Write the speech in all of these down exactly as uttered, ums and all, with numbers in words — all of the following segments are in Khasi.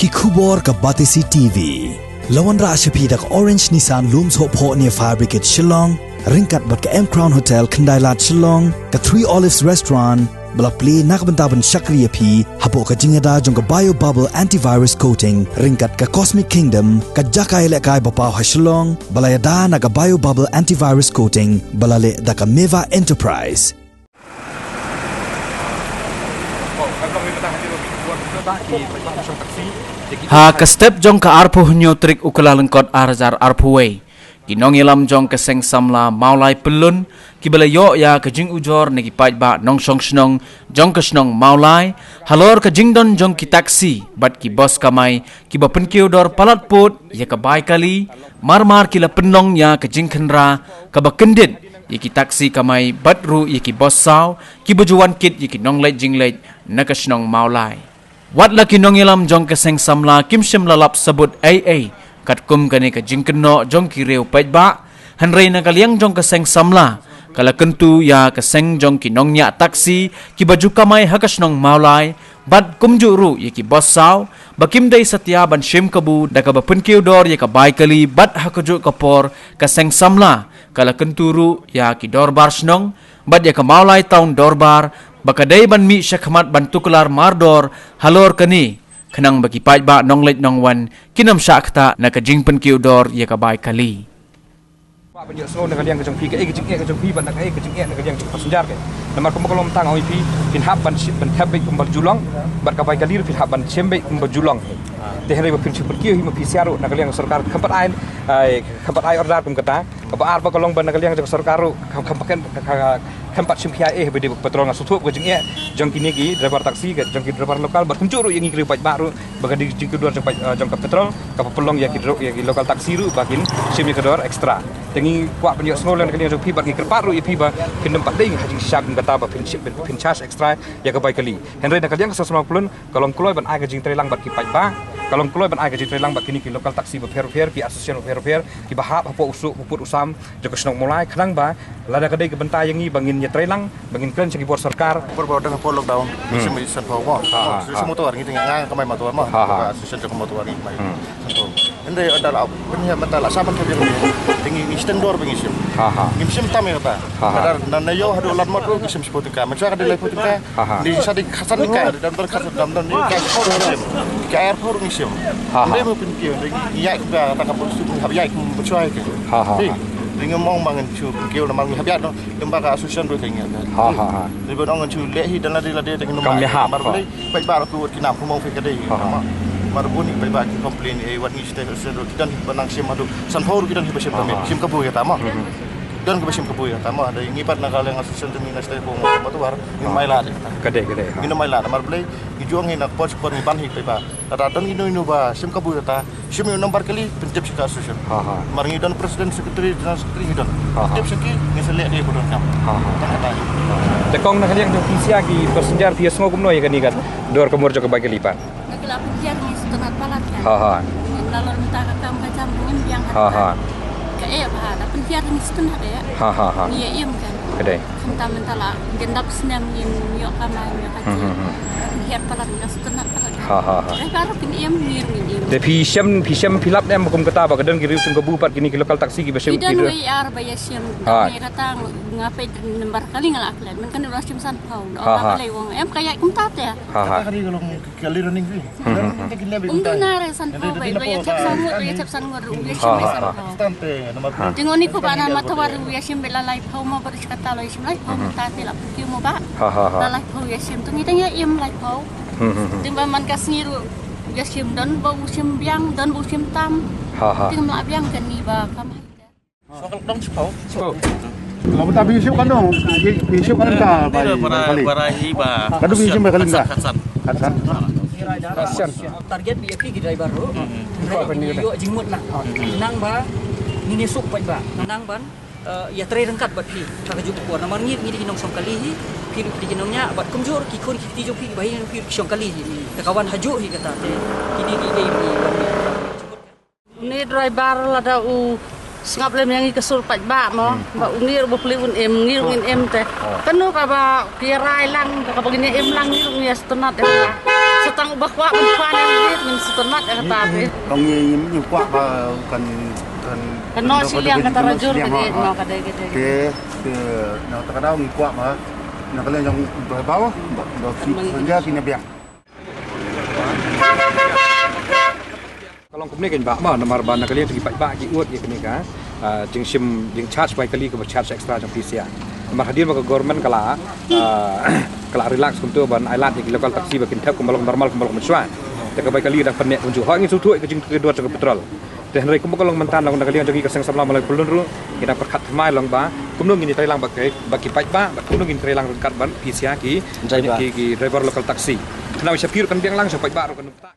Ki khubor ka Batesi T V. La wanrah sha phi da ka Orange Nissan Lum Sohphoh near Fire Brigade Shillong, ryngkat bad ka M Crown Hotel Khyndailad Shillong, ka Three Olives Restaurant, ba la plie na ka bynta ban shakri ïa phi hapoh ka jingïada jong ka Bio Bubble Antivirus Coating, ryngkat ka Cosmic Kingdom, ka jaka ïalehkai ba paw ha Shillong, ba la ïada na ka Bio Bubble Antivirus Coating, ba la leh da ka Meva Enterprise. Ha ka step jong ka arphew hynñiew tarik u Kyllalyngkot ar hajar arphew wei, ki nongïalam jong ka Seng Samla Mawlai Pyllun, kiba la ïoh ïa ka jingujor na ki paidbah nongshong shnong jong ka shnong Mawlai, halor ka jingdon jong ki taxi bad ki bos kamai, kiba pynkiew dor palat pud ïa ka bai kali, mar mar ki la pynlong ïa ka jingkhynra kaba kyndit ïa ki taxi kamai bad ruh ïa ki bos saw, kiba ju wan kit ïa ki nongleit jingleit na ka shnong Mawlai. Wat la ki nongïalam jong ka Seng Samla kim shym la lap sabut ei ei katkum kane ka jingkynnoh jong ki riew paidbah, hynrei na ka liang jong ka Seng Samla, ka la kyntu ïa ka seng jong ki nongñiah taxi, kiba ju kamai ha ka shnong Mawlai, bad kumjuh ruh ïa ki bos saw, ba kim dei satia ban shim kabu da kaba pynkiew dor ïa ka bai kali, bad ha kajuh ka por ka Seng Samla ka la kyntu ruh ïa ki dorbar shnong bad ïa ka Mawlai Town Dorbar, ba ka dei ban mih shakhmat ban tuklar mardor halor kane, khnang ba ki paidbah nongleit nongwan kin ym shah ktah na ka jingpynkiew dor ïa ka bai kali. Kwah ban ïohsngew na ka liang ka jong phi, kaei ka jingeh ka jong phi bad na kaei ka jingeh na ka liang jong ka passenger, ka. Namar kumba ka long mynta nga ong ïa phi, phin hap ban shim, ban thep beit kumba ju long, bad ka bai kali ruh phin hap ban shim beit kumba ju long. Te hynrei ba phin shu pynkiew hi ma phi sha ruh na ka liang ka sorkar, kham pat ai, ai, kham pat ai order kum kata. Kaba ar ba ka long ba na ka liang jong ka sorkar ruh kham, kham pat, kham, kham, kham pat shim khia eh ba dei ba patrol. Nga sngewthuh ka jingeh jong kine ki driver taxi, ka jong ki driver local, bad kumjuh ruh ïa ngi ki riew paidbah ruh, ba ka dei jingkiew dor jong pat, eh, jong ka patrol kaba pynlong ïa ki dro-, ïa ki local taxi ruh ba kin shim ïa ka dor extra. Te ngi kwah ban ïohsngew lem na ka liang jong phi bad ngi kyrpad ruh ïa phi ba phin ym pat dei ha jingshisha kum kata ba phin shim, phin charge extra ïa ka bai kali. Hynrei na ka liang ka Seng Samla Mawlai Pyllun, ka long kloi ban ai ka jingtreilang bad ki paidbah, ka long kloi ban ai ka jingtreilang bad kine ki local taxi bapher bapher, ki association bapher bapher, kiba hap hapoh u suk u pud u sam jong ka shnong Mawlai, khnang ba lada ka dei ka bynta ïa ngi ba ngin ïatreilang, ba ngin kren sha ki bor sorkar. Por ba dang hapoh lockdown, hmm, ngi shim beit sanphew mo. Ha, ha, ngi shim, ha, motor, ngi teng nga kamai motor mo. Ha, ha. Ka association jong ka motor ngi kamai, hmm, sanphew. Hynrei ynda la pynhiar mynta la sah ban thep ïa ka, te ngi, ngi sdang dor ba ngi shim. Ha, ha. Ngim shim tam ïa kata. Ha, ha. Lada na, na ïew haduh Ladmot ruh ngi shim shiphew tyngka. Mynshuwa ka dei laiphew tyngka. Ha, ha. Ngi sa dei khatsan tyngka, dang don khatsan, dang don, ngi ka shiphew ruh ngi shim. Ka arphew ruh ngi shim. Ha, ha. Ngi dei mo pynkiew, ngi ïaid kumta, kata ka polisi ngi hap ïaid kum mynshuwa hi ka. Ha, ha, ha. Ngi ngim ong ba ngin shu pynkiew namar ngi hap ïaid noh, kumba ka association ruh ka ngi ïaid. Ha, ha, ha. Ngi ban ong ngin shu leh hi da lade lade, te ngin ym leh hi. Kam ïahap, ha. Mar balei paidbah ruh ki wad ki nam, kumba ong phi ka dei. Ha, ha. Mar bun hi paidbah ki complain, eh, wat ngi state association ruh ki don hi ba nang shim haduh sanphew ruh ki don hi ba shim, ha, kamai, ha, shim kabu ïa kata mo. Hmm. Don kiba shim kabu ïa kata mo. Dei ngi pat na ka liang association jong ngi na state, kumba ong mo, tuwar, ngim, ha, ai lad ïa kata. Ka dei, ka dei, ha. Ngin ym ai lad, mar balei ngi ju ong hi na ka por sha ka por ngi ban hi paidbah. Lada don ino ino ba shim kabu ïa kata, shim ïa u nombar kali, pyntip sha ka association. Ha, ha. Mar ngi don president, secretary, general secretary ngi don. Ha, ha. Pyntip sha ki, ngin sa leh ïa ba donkam. Ha, ha. Tang kata. Te kong na ka liang jong phi sha ki passenger phi ïohsngew kumno ïa kane ka dor ka mur jong ka bai kali pat? Nga la pynhiar ngi sngewtynnat palat kan. Ha, ha. Ngi la lor mynta ka kam ka jam ngim biang, ha, ha, ha, ka eh ba ha. La pynhiar ngi sngewtynnat eh. Ha, ha, ha. Ngi ïa im kan. Ka dei. Khamtam mynta la, ngin dap snem ngin ïoh kamai, ngin ïoh ka, hmm, jingïaid. Hmm, hmm. Ka pynhiar palat, ka sngewtynnat palat. Ha, ha, ha. Ai baroh kin im, ngi ruh ngin im. Te phi shem, phi shem phi lap ne em kum kata ba ka don ki riew shim kabu pat kine ki local taxi kiba shem. Ki don wei ar ba ïa shem. Ha. Ngi kata nga peit nombar kali nga la klet. Mynta ka dei ruh shim sanphew. Ha, ha. Nga klet wang em ka ïaid kumta te. Ha, ha. Kata ka dei ka long ka lei running phi. Hmm, hmm, hmm. Te ki lem. Um, bynta na re sanphew, bai, bai ïa thep sanphew, bai ïa thep sanphew ruh, ïa shim, ha, ha, sanphew. Te ngan ong ïa phi ba na Mawtawar ruh ïa shim beit la laiphew mo, bad shi katta la ïa shim laiphew, hmm, mynta te la pynkiew mo ba. Ha, ha, ha. La laiphew ïa shim, te ngi tang ïa im laiphew. Hmm, hmm, hmm. Te ba man ka sngi ruh ïa shim, don ba u shim biang, don ba u shim tam. Ha, ha. Te ngim lah biang kane ba kam. Sokal dong sipau. Sipau. Kalau kita bisi kan dong, bisi kan kita, eh, bai, para, bai kali. Para hi ba. Kan tu bisi bai kali kita. Khatsan. Khatsan. Khatsan. Target ba ïa phi ki driver ruh. Hmm. Hynrei ïoh jingmut na. Hmm. Nang ba ngin ïa suk paidbah. Nang ban, eh, ïa trei ryngkat bad phi. Ha kajuh ka por. Namar ngi, ngi dei ki nongshong kali hi. Phi ruh phi dei ki nongñiah bad kumjuh ruh ki khun ki kti jong phi, ba hi phi ruh ki shong kali hi. Te ka wan hajuh hi kata te. Kine ki dei ki, ki, ki. Une driver lada u sngap lem ïa ngi ka sur paidbah mo, hmm, ba une ruh ba plie un im, ngi ruh ngin im te. Oh. Kano kaba ki rai lang, kaba ngin im lang, ngi ruh ngi ïa sngewtynnat ïa ka. Ba kwah ban pan ïa lade, ngim sngewtynnat ïa kata te. Long ngi, ngi, ngi kwah ba kan, kan, kan noh shiliang kata rajur ka dei, noh ka dei, ka dei. Te, te, na kata ka daw ngi kwah ba na ka liang jong ba, ba, ba, ba ki, ki, ki na biang. Ka long kumne kein bah, ma namar ba na ka liang jong ki paidbah ki ud ïa kane ka, ah, jingshim, jingcharge bai kali kaba charge extra jong P C R. Namar hadien ba ka government ka la, ah, ka la relax kumto ban ai lad ïa ki local taxi ba kin thep kumba long normal kumba long mynshuwa. Te ka bai kali dang pyneh kumjuh. Hooid ngi sngewthuh ïa ka jingkyrduh jong ka petrol. Te hynrei kumba ka long mynta na ka liang jong ngi ka seng samla Mawlai Pyllun ruh ngi dang pyrkhat thymmai long ba kumno ngin ïatreilang bad ka, bad ki paidbah, bad kumno ngin ïatreilang ryngkat bad P C R ki, ki, ki driver local taxi. Khnang ba shapir kan biang lang sha paidbah ruh kan ym ktah.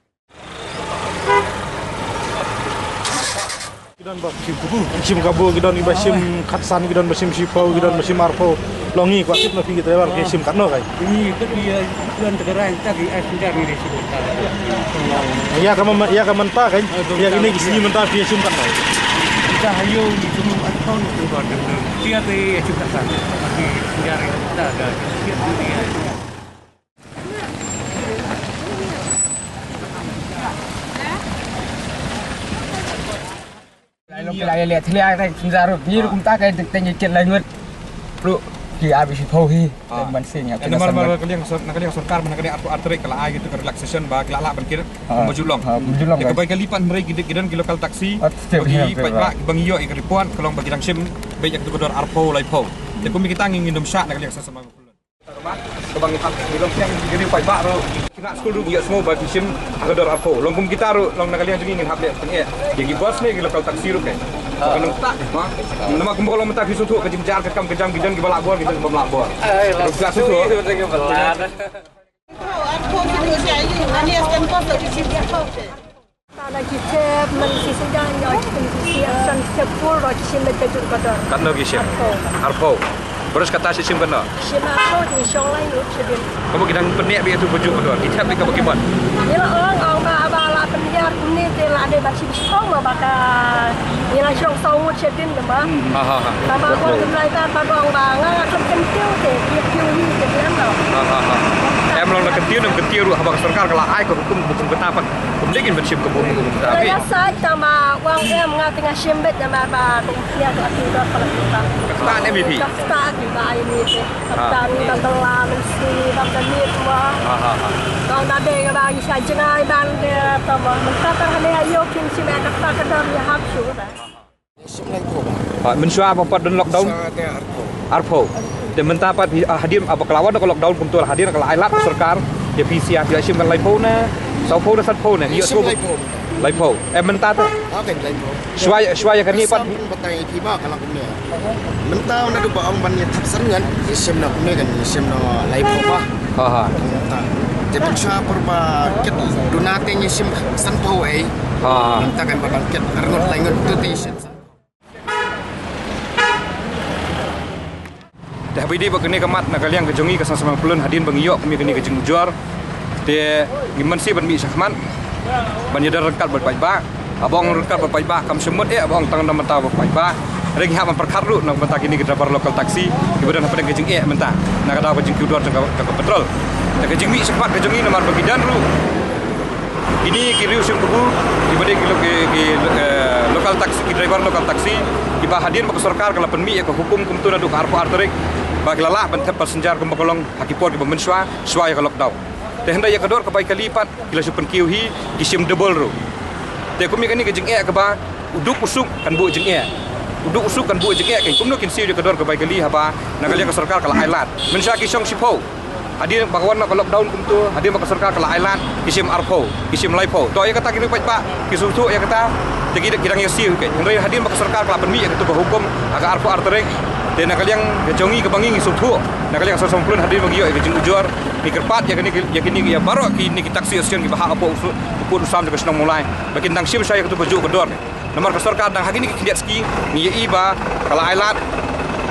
Ki don ba shim kabu, shim kabu, ki don kiba shim khatsan, ki don ba shim shiphew, ki don ba shim arphew. Long ngi kwah tip na phi ki driver ki shim katno kai. Ngi kat ïa don takarai ta ki ai synjar ngi ri shim ta. Ïa ka ma, ïa ka mynta kai. Ïa kine ki sngi mynta phi shim katno. Kita hayo ngi shim arphew ngi shim katno. Tia te shim katno. Ki synjar ta da. Lai long ki lai leh thlia kai synjar ruh. Ngi ruh kumta kai teng teng ki kit lai ngut. Ruh ki abi shiphew hi. Ah. Ban sing ha. Namar, namar ka liang sor-, na ka liang sorkar, na ka liang arphew ar tarik ka la ai kito ka relaxation ba ki la lah ban kit. Ah. Kumba ju long. Ah, kumba ju long. Te ka bai kali pat hynrei ki don ki local taxi. Ah, setiap hari. Ba ki paidbah ba ngi ïoh ïa ka report ka long ba ki dang shim beit ïa kito ka dor arphew laiphew. Te kum kita ngi ngin ym shah na ka liang sorkar. Kaba ngi hap, ngi long seng, ngi ri paidbah ruh. Ki nat skul ruh ngi ïohsngew ba ki shim ha ka dor arphew. Long kum kita ruh, long na ka liang jong ngi ngin hap leh pyneh ïa ki bus ne ki local taxi ruh ke. Ka nang tak ma. Namar kumba long mynta phi sngewthuh ka jingjar ka kam ka jam, ki don kiba lah bor, ki don kiba ym lah bor. Ruh phi sngewthuh. Tang na ki tep, man ki sida ïa ki tep, ki tep pur, ro ki shim beit ka jur ka dor. Katno ki shim? Arphew. Arphew. Baris kata shi shim katno? Shim arphew, ki shong lai ngut shadien. Kaba ki dang pyneh beit ïa tu ka jur ka dor. Ki tep beit kaba ki bun. Ngi la ong, ong ba, ba la pynhiar kumne te la dei ba shim shiphew ma ba ka. Ngi la shong saw ngut shadien. Ha, ha, ha. Kaba ong ka driver ba ong ba nga, nga khlem kyntiew te, ki kyntiew hi te, ki ong. Ha, ha, ha. Em long na kyntiew, na kyntiew ruh haba ka sorkar ka la ai ka hukum, hukum kata pat. Kumne kin ban shim ka bun hukum kata. Ka la ïasaid tang ba ong em nga te nga shim beit namar ba kum ïa ka atu dor pala kita. Ka stad em ïa phi. Ka stad ki ba ai ni te. Ha. Ka stad ni ba bela mynsiem ba ka ni ma. Ha, ha, ha. Ka ong da dei ka ba ngi sa jngai ban de tama. Mynta tang hane ha ïoh kin shim ïa ka stad ka dor ïa hap shu ba. Shim laiphew. Ah, mynshuwa ba pat don lockdown? Mynshuwa te arphew. Arphew. Te mynta pat hi, ah, hadien, ah, ba ka la wan ka lockdown kumto la hadien ka la ai lad ka sorkar. Te phi sha phi la shim kan laiphew ne? Sawphew ne satphew ne? Shim laiphew. Laiphew. Eh, mynta te? Ah, kan laiphew. Shuwa, shuwa ïa kane pat. Batai phi ba ka la kumne. Mynta naduh ba ong ban ïa thap san ngan. Shim na kumne kan, shim na laiphew ba. Ha, ha. Mynta. Te mynshuwa por ba kit duna te ngi shim sanphew ei. Ha, ha. Mynta kan ba dang kit arngut laingut tu te shim. Te haba ïadei bad kane ka mat na ka liang ka jong ngi ka Seng Samla Pyllun hadien ba ngi ïoh kum ïa kane ka jingujor. Te ngi mynsiem ban mih shakhmat ban ïadon ryngkat bad paidbah. Haba ong ryngkat bad paidbah kam shym mut eh haba ong tang na bynta bad paidbah. Hynrei ngi hap ban pyrkhat ruh na bynta kine ki driver local taxi kiba don hapdeng ka jingeh mynta na ka daw ka jingkiew dor jong ka, jong ka petrol. Te ka jingmih shakhmat ka jong ngi namar ba ki don ruh kine ki riew shim kabu kiba dei ki lo-, ki, ki, eh, local taxi, ki driver local taxi kiba hadien ba ka sorkar ka la pynmih ïa ka hukum kumto naduh ka arphew ar tarik ba ki la lah ban thep passenger kumba ka long ha ki por kiba mynshuwa shuwa ïa ka lockdown. Te hynrei ïa ka dor ka bai kali pat ki la shu pynkiew hi, ki shim double ruh. Te kum ïa kane ka jingeh kaba u duk u suk kan buh jingeh. U duk u suk kan buh jingeh, kan kumno kin siew ïa ka dor ka bai kali haba na ka liang ka sorkar ka la ai lad. Mynshuwa ki shong shiphew. Hadien ba ka wan ka lockdown kumto, hadien ba ka sorkar ka la ai lad, ki shim arphew, ki shim laiphew. To ïa kata ki riew paidbah ki sngewthuh ïa kata, te ki, ki dang ïa siew hi. Hynrei hadien ba ka sorkar ka la pynmih ïa kato ka hukum ha ka arphew ar tarik. Te na ka liang ka jong ngi kaba ngi ngi sngewthuh, na ka liang ka Seng Samla Pyllun hadien ba ngi ïoh ïa ka jingujor, ngi kyrpad ïa kine ki, ïa kine ki, ïa baroh kine ki taxi association kiba hap hapoh u su-, u pud u sam jong ka shnong Mawlai ba kin nang shim shai ïa kato kajuh ka dor. Namar ka sorkar dang ha kine ki khyndiat sngi ngi ïohi ba ka la ai lad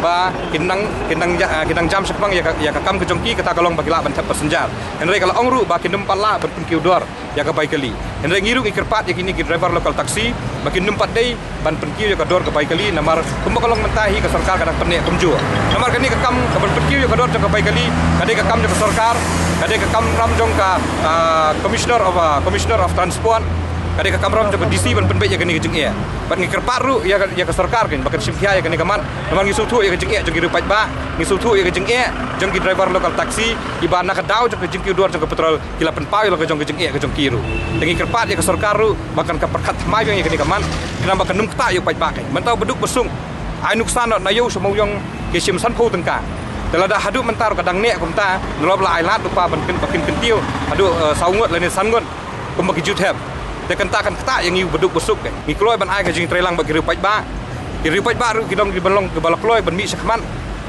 ba kin nang, kin nang ja-, ah, kin nang jam shaphang ïa ka, ïa ka kam ka jong ki, kata ka long ba ki lah ban thep passenger. Hynrei ka la ong ruh ba kin ym pat lah ban pynkiew dor ïa ka bai kali. Hynrei ngi ruh ngi kyrpad ïa kine ki driver local taxi ba kin ym pat dei ban pynkiew ïa ka dor ka bai kali namar kumba ka long mynta hi ka sorkar ka dang pyneh kumjuh. Namar kane ka kam ka ban pynkiew ïa ka dor jong ka bai kali ka dei ka kam jong ka sorkar. Ka dei ka kamram jong ka, ah, Commissioner of, ah, Commissioner of Transport. Ka dei ka kamram jong ka D C ban pynbeit ïa kane ka jingeh. Bad ngi kyrpad ruh ïa ka, ïa ka sorkar kan ba kan shim khia ïa kane ka mat. Namar ngi sngewthuh ïa ka jingeh jong ki riew paidbah, ngi sngewthuh ïa ka jingeh jong ki driver local taxi, kiba na ka daw jong ka jingkiew dor jong ka petrol ki la pynpaw ïa la ka jong ka jingeh ka jong ki ruh. Te ngi kyrpad ïa ka sorkar ruh ba kan ka pyrkhat thymmai biang ïa kane ka mat, khnang ba kan ym ktah ïa u paidbah kan. Mynta u baduk basuk ai nuksan na ïew sha Mawïong ki shim sanphew tyngka. Te lada haduh mynta ruh ka dang neh kumta, nalor ba la ai lad lypa ban kin, ba kin kyntiew haduh, eh, saw ngut lane san ngut kumba ki ju thep. Te kata kan ktah ïa ngi u baduk basuk kan. Ngi kloi ban ai ka jingtreilang bad ki riew paidbah. Ki riew paidbah ruh ki don kiba long kiba la kloi ban mih shakhmat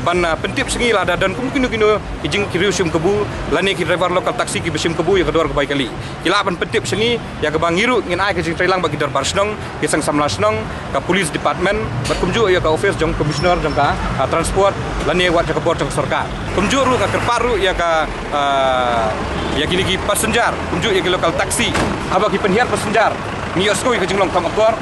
ban, ah, pyntip sha ngi lada don kum kino kino ki jing ki riew shim kabu lane ki driver local taxi kiba shim kabu ïa ka dor ka bai kali. Ki lah ban pyntip sha ngi ïa kaba ngi ruh ngin ai ka jingtreilang bad ki dorbar shnong, ki seng samla shnong, ka police department, bad kumjuh ïa ka office jong commissioner jong ka, ah, transport lane wat jong ka bor jong ka sorkar. Kumjuh ruh nga kyrpad ruh ïa ka, ah, ïa kine ki passenger, kumjuh ïa ki local taxi. Haba ki pynhiar passenger, ngi ïohsngew ïa ka jinglong tam akor.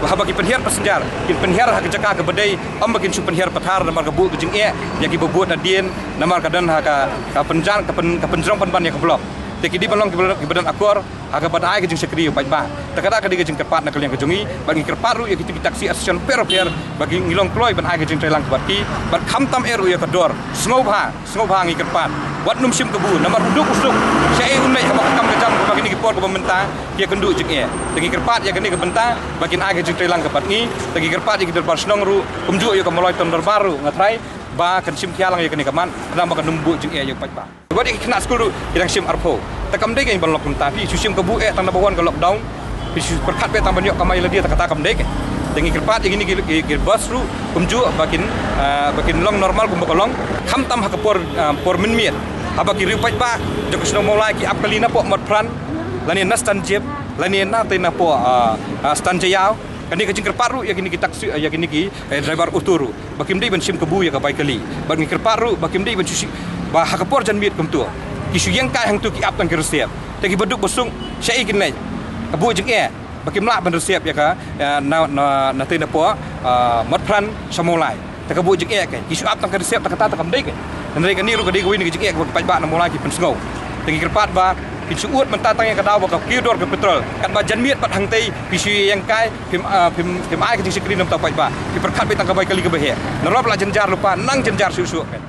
Haba ki pynhiar passenger, kin pynhiar ha ka jaka kaba dei, ym ba kin shu pynhiar pathar namar ka buh ka jingeh ïa kiba bud hadien, namar ka don ha ka, ka pynjan, ka pyn, ka pynjrong pynban ïa ka block. Te ki dei ban long kiba, kiba don akor ha kaba ai ka jingshakri ïa u paidbah. Te kata ka dei ka jingkyrpad na ka liang ka jong ngi, bad ngi kyrpad ruh ïa kito ki taxi association bapher bapher ba ki, ngi long kloi ban ai ka jingtreilang bad ki, bad khamtam eh ruh ïa ka dor. Sngewbha, sngewbha ngi kyrpad, wat nym shim kabu namar u duk u suk, shaei un leit haba ka kam ka jam kaba kine ki por kaba mynta ki ïakynduh jingeh. Te ngi kyrpad ïa kane ka bynta ba kin ai ka jingtreilang bad ngi. Te ngi kyrpad ïa ki dorbar shnong ruh, kumjuh ïa ka Mawlai Town Dorbar ruh nga tharai ba kan shim khia lang ïa kane ka mat, khnang ba kan ym buh jingeh ïa u paidbah. Wat ïa ki khynnah skul ruh ki dang shim arphew. Te kam dei kein ban long kumta, phi shu shim kabu eh tang naba wan ka lockdown. Phi shu pyrkhat beit tang ban ïoh kamai lade, te kata kam dei kein. Te ngi kyrpad ïa kine ki, ki, ki bus ruh kumjuh ba kin, ah, ba kin long normal kumba ka long. Khamtam ha ka por, ah, por mynmiet, haba ki riew paidbah jong ka shnong Mawlai ki ap kali napoh Motphran lane na Stanjip lane na te napoh, ah, ah, Stanjaïaw. Kane ka jingkyrpad ruh ïa kine ki taxi, ïa kine ki, eh, driver auto ruh ba kim dei ban shim kabu ïa ka bai kali. Bad ngi kyrpad ruh ba kim dei ban shu shi, ba ha ka por janmiet kumto ki shu ïeng kai hangto, ki ap tang ki resiap. Te kiba duk basuk shaei kin leit? Ka buh jingeh ba kim lah ban resiap ïa ka, eh, na, na, na te napoh, ah, Motphran sha Mawlai. Te ka buh jingeh kein, ki shu ap tang ka resiap, te kata te kam dei kein. Hynrei kane ruh ka dei kawei na ka jingeh kaba ki paidbah na Mawlai ki pynsngew. Te ngi kyrpad ba phin shu ud mynta tang ïa ka daw ba ka kiew dor ka petrol, katba janmiet pat hangtei phi shu ïeng kai, phim, ah, phim, phim ai ka jingshakri na bynta u paidbah. Phi pyrkhat beit tang ka bai kali kaba heh. Nalor ba la jynjar lypa, nang jynjar shuh shuh kein.